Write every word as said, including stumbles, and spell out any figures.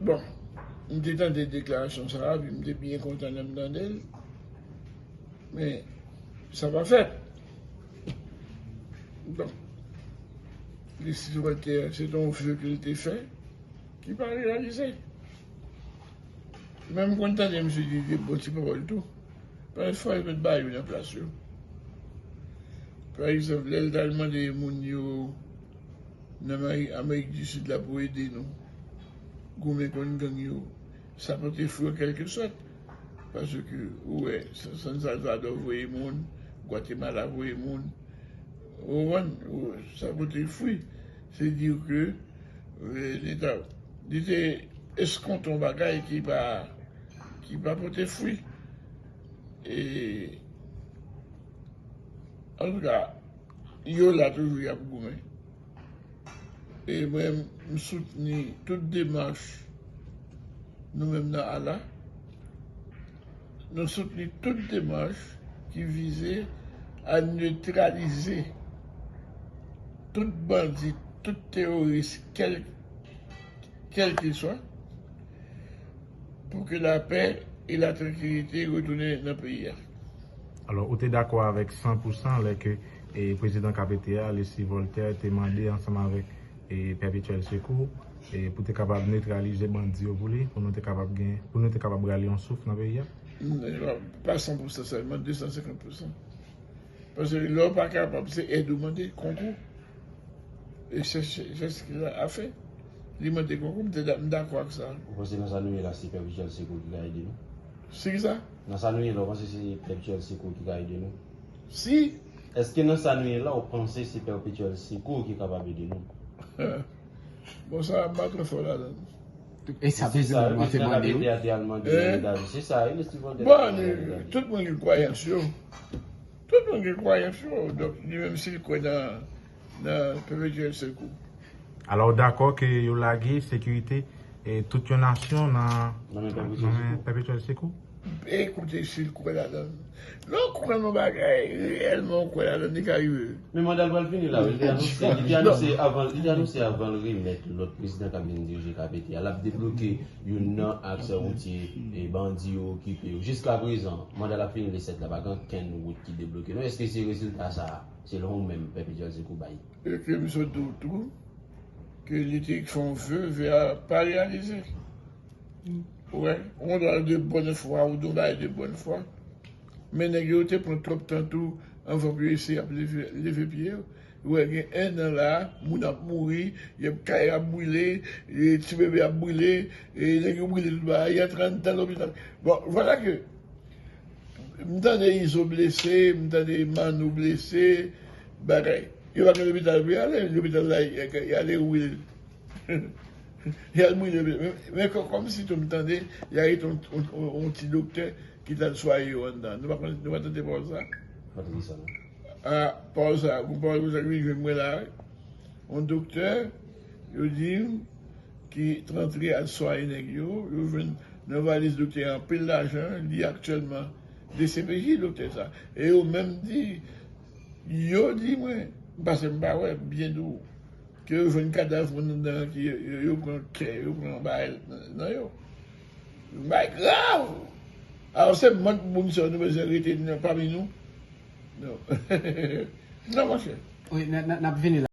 Bon, m te tande deklarasyon sa a, pi m te byen kontan lè m tande l. Men, sa pa fèt. Donk, Leslie Voltaire, se te yon ve ke l te fè, ki pa reyalize. Men m konn tande misye di de bon ti pawòl tou. Parèt fò yo met ba yo nan plas yo. Pa egzanp, lè l t al mande moun yo nan Mari-, Amerik di Sid la pou ede nou goumen kont gang yo, sa pote fwi an kèlkesòt. Paske, ou wè, Sa-, San Salvador voye moun, Gwatemala voye moun. Ou konprann? Ou, sa pote fwi. Se di ke, euh, li ta, li te eskonte yon bagay ki pa, ki pa pote fwi. E, antouka, yo la toujou, y ap goumen. E mwen, m soutni tout demach nou menm nan ala. Nou soutni tout demach ki vize a netralize tout bandi, tout teworis, kèl, kèl ke swa, pou ke lapè e la trankilite retounen nan peyi a. Alò, ou te dakò avèk san pou san lè ke, e, prezidan K P T a, Leslie Voltaire, te mande ansanm avèk, e, Perpétuel Secours, e, pou te kapab netralize bandi yo pou li, pou nou te kapab gen, pou nou te kapab rale yon souf nan peyi a? Non, pa san pou san sèlman, de san senkant pou san. Paske lè w pa kapab, se èd ou mande, konkou. E se, se, se sa ki la a fè. Li mande konkou, m te da-, m dakò ak sa. Ou panse nan sa nou ye la, se Perpétuel Secours ki ka ede nou? Se ki sa? Nan sa nou ye la, ou panse se Perpétuel Secours ki ka ede nou? Si. Èske nan sa nou ye la, ou panse se Perpétuel Secours ki kapab ede nou? Bon, sa, m pa twò fò ladan. E sa, se sa, prezidan an te mande, wi. K P T a te al mande, eh? Se sa, wi, Leslie Voltaire. Bon, te al mande, tout moun gen kwayans yo. Tout moun gen kwayans yo. Donk, li menm, si l kwè nan, nan Perpétuel Secours. Alò, w dakò ke yo lage sekirite, e, tout yon nasyon nan, nan men Perpétuel Secours? Ekoute, si l kwè ladan l. Lè w kwè nan bagay, reyèlman w kwè ladan l, li ka rive. Men manda l pral fini la, wi. Li te anonse, li te anonse avan, li te anonse avan l remèt lòt prezidan k ap vin dirije K P T a, l ap debloke youn nan aks woutye, e, bandi yo okipe yo. Jiskaprezan, manda l ap fini le sèt la, pa gen okenn wout ki debloke. Non, èske se rezilta sa a, selon ou menm, Perpétuel Secours bay? E ke m sot di w tou, ke li te fè yon ve, ve a pa reyalize. Ou wè, ou konn de bòn fwa, ou di yon bagay de bòn fwa. Men nèg yo te pran twòp tan tou anvan pou yo eseye ap leve, leve pye yo. Ou wè, gen en an la, moun ap mouri, y ap, kay ap brile, e, ti bebe ap brile, e, nèg yo brile tout bagay, y antre anndan lopital. Bon, vwala ke m tande Izo blese, m tande Manou blese, bagay. Yo pa gen lopital pou y ale, lopital la, y, y ale Wil. Y al brile, men, men kò-, kòmsi tou m tande, y arete yon, yon, yon, yon ti doktè ki t al swaye yo anndan. Nou pa konn, nou pa tande pawòl sa? Pa tande sa, non. A, pawòl sa, gon pawòl konsa ki vin jwenn mwen la, wi. Yon doktè, yo di m, ki t antre al swaye nèg yo, yo jwenn nan valiz doktè a anpil lajan, li aktyèlman D C P J doktè sa. E yo menm di, yo di mwen, paske m pa wè byen di w, ke yo jwenn kadav moun anndan an, ki yo, yo, yo pran kè, yo pran bagay nan, nan yo. Yon bagay grav! Alò, se mòd moun sa yo nou bezwen rete nan, pami nou? Non. Non, monchè. Wi, n, n, n ap vini la.